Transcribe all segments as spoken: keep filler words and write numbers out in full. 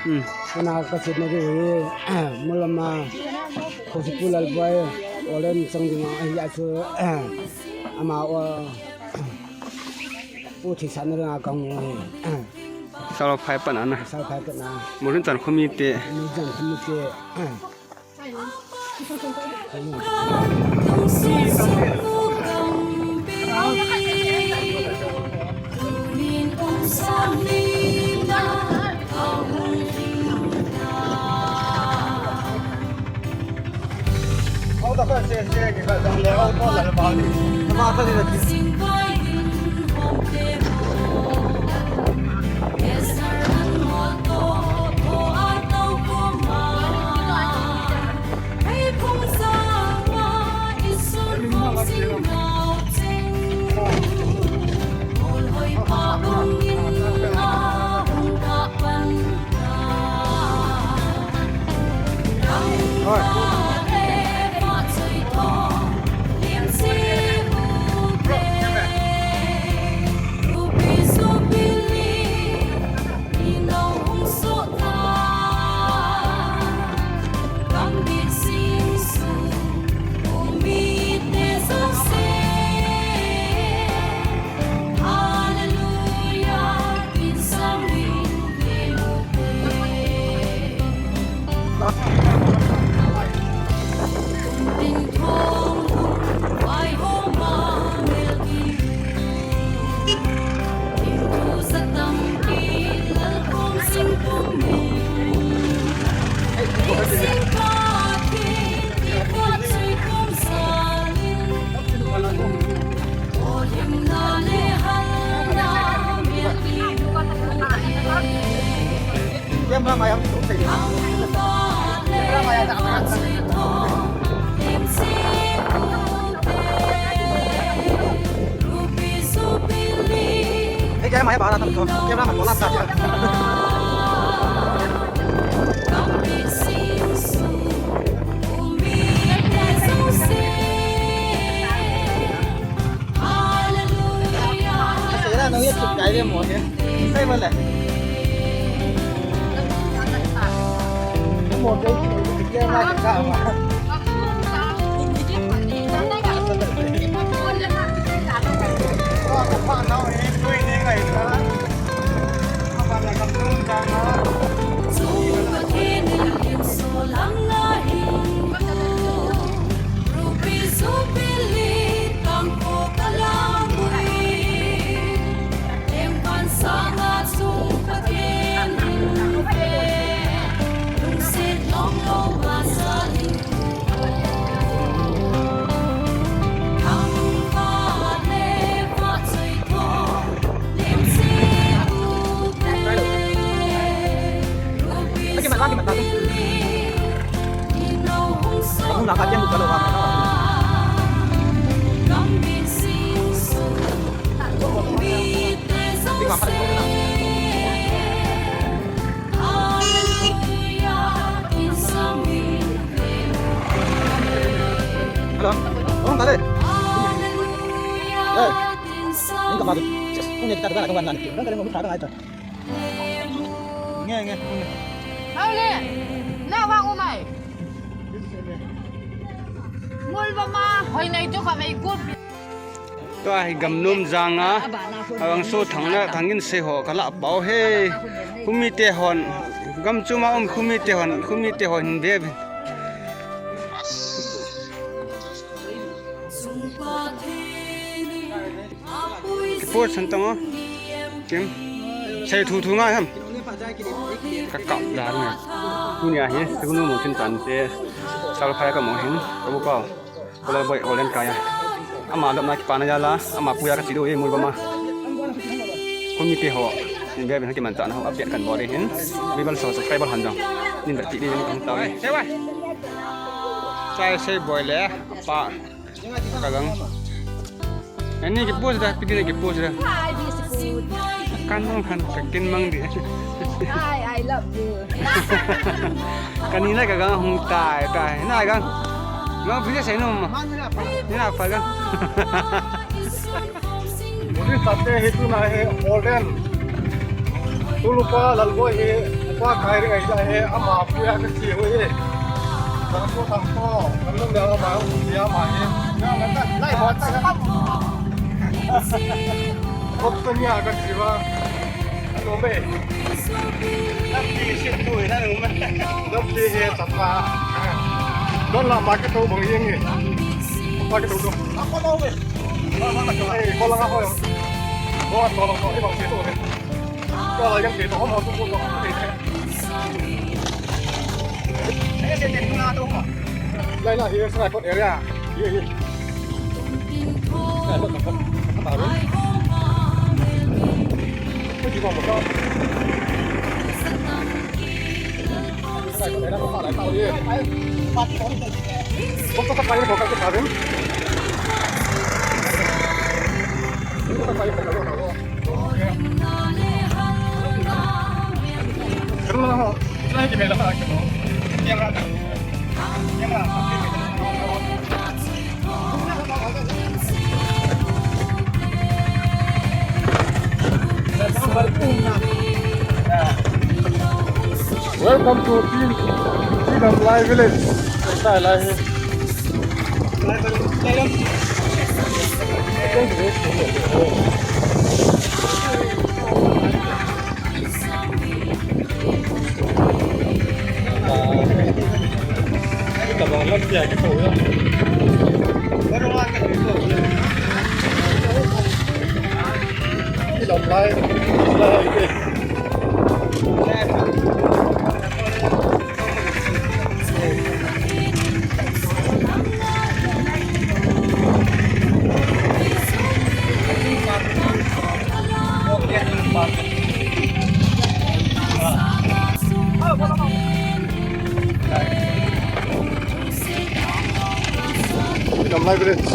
Hmm. Kana ka chetna diu hi, Molama, Khosi Pu Lalboi, Olen chang ding ahi a chu, ama o, u thi sa na nga kang u hi. Sal phai pan ana. Sal phai pan ana. Molhun chan khomi te. Molhun chan khomi te. Hello. Ong tale. Eh. Ni ka ma tu. Yes. Ong ni kita tu kan aku kan. Kan kalian ngomong tak kan aja. Nge, nge, nge. Hau le. Na wa umai. Molama. Hoi nai tu ka mai ku. Tua hi Gamnom janga, a, Vangsothang le Thanginsei ho kalah pau hi. Khomite hon, gamchuma um khomite hon, khomite hon hin be. Kipost san tang o. Kim. Sei thu thu nga ham. Ka kap dan na. Tunia hi, sugnu mo tin tan te. Sal phai ka mo hin. Ka bu pau. Kola boy, Olen kaya. Ama dam na kipana jala, ama puya ka chido e Molama. Khomite ho. Nin be bin kiman tan ho, update kan bol hin. Bibal so subscriber han jong. Nin ber ti di ni kan ta e. Sei boy le, apa. Ka gang. Ani kipost da, pidi na kipost da. Kan nong kan, ka kin mang di. Hi, I love you. Kanina ka gang hung tai tai. Na gang. Gang pisa sei no ma. Ni na pa gang. Uri tate hi tuna hi Golden. Tulupa Lalboi hi upa kai ri ai ja hi ama pu ya ka chi hu hi. Tangko tangko. Kan lung dia ama ya ma hi. Ya ma ta. Lai bo ta ka. Kop to ni a ka chi ba. Ano be? Napi si tu na no ma. Napi he tapa. Don la ma ka to bong yeng ni. Ma ka to do. Ako mo be. Hey, ko la ko. Ko to la ko, ibang si to. Ko la yang si to mo to ko. Lai la, here's my food area. Here, here. Welcome to Tin, Tin Amlai village. Lai, lai, lai. Tin Amlai village.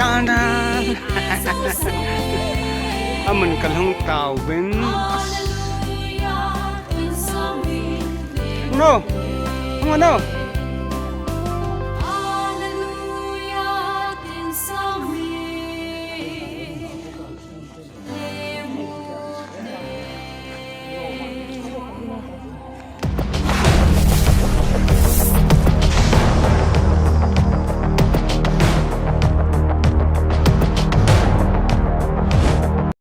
Tan tan. Amun kalhung tauvin. No. Hung no.